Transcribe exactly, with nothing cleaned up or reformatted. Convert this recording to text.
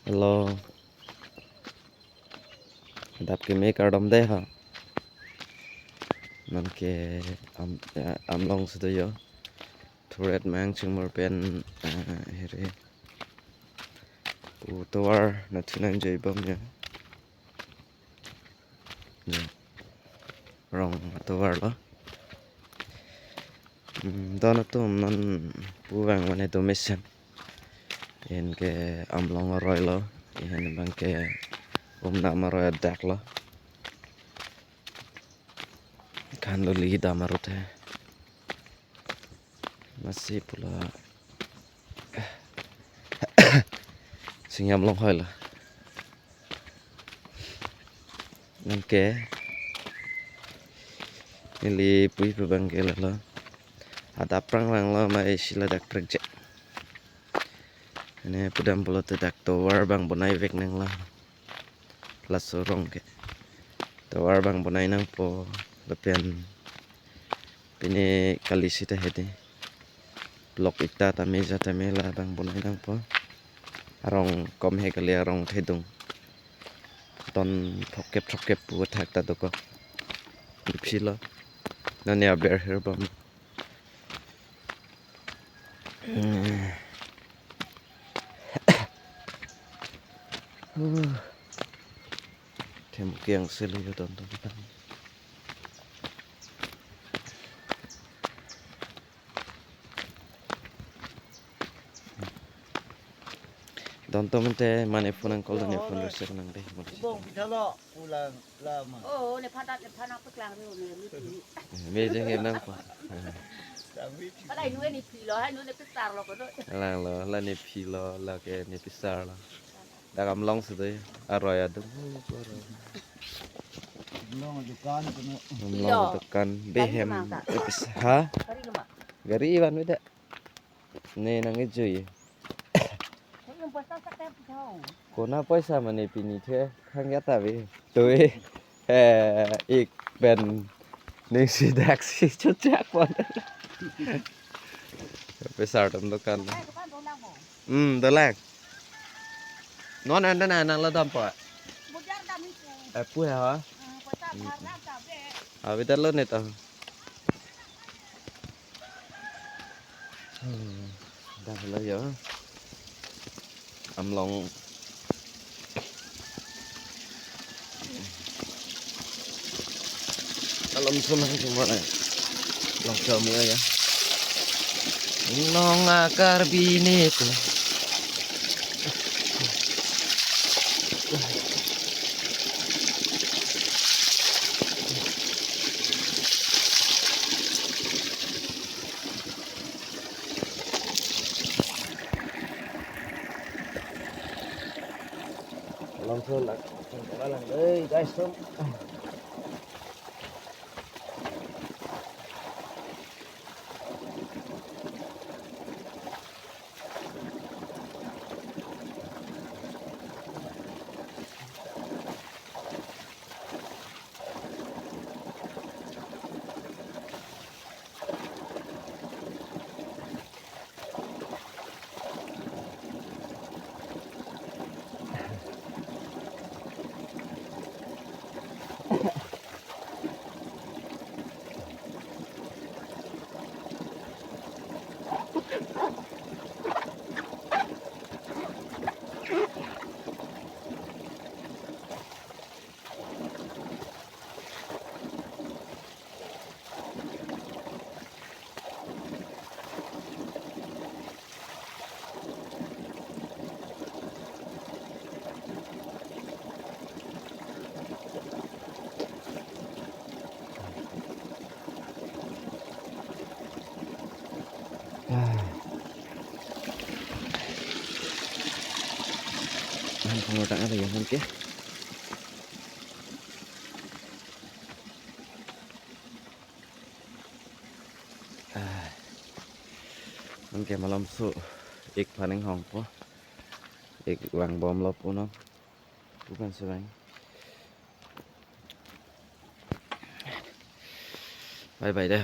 Hello. Adap keme kardom dei ha. Non ke am, ya, Amlong si do yo. Thuret mang chingmur pen, eh, hiri. Pu tovar nangthu nangjui bom ya. Ya. Rong tovar lo. Hmm, don atum, non pu vang mane do mesen. Anke Amlong aroi lo. Anke bang ke Umnam aroi adak lo. Kan lo li dam arut he. Masi pula. Singham Longhoi lo. Non ke. Neli pu-i pu bang ke lo. Adap prang lang lo, mai isi ladak prekjak. Ini pudam pulote dak tovar bang bonai vek nang lo. Laso rong ke. Tovar bang bonai nangpo lapen pini kali sita hedi. Block ita tame ja tame la bang bonai nangpo. Arong kom he kali, arong thedung. Ton throkkep throkkep pu thak ta dokok. Ipsi lo. Non ya ber her bom. Them kiang selu yo don atum. Don atum te mane phone nang call, ne phone receive nang dei. Bong pitha lo, pulang lama. Oh, ne phadat ne phana peklang ri ne mi pi. Me jeng nangpo. Kami Palai nu ne phi lo, hai nu ne pisar lo ko do. Lang lo, la ne phi lo, la ke ne pisar lo. Dak Amlong si do, aroi adung. Long dukan kena. Amlong dukan, behem. Gari kemang ta? Epis, ha? Gari kemang? Gari ivan beda. Ne nang ejui. Kau yang puasa sak teh pisau. Kona poisa mane pini the khang ya ta ve. Toi. He, ik pen ning si dak si chuchak pon. Pisar atum dukan. Eh, dukan dolang bo. Hmm, dolang. Non anda na nang lo dampo. Bujar dam itu. Eh, pu ya. Hmm, puasa bhar lam ta be. Abi ta lo ne to. Hmm, dah lo yo. Amlong. Alam sunang cuma na. Long kami ya. Long akar bini tu. Long thon dak, thon thon lang, eh, guys, thon. Nang pengotang apa ya, Mon, ke? Ah. Anke malom su ik phaning hongpo. Ik vang bom lo puno. Bukan su vang. Bye bye deh.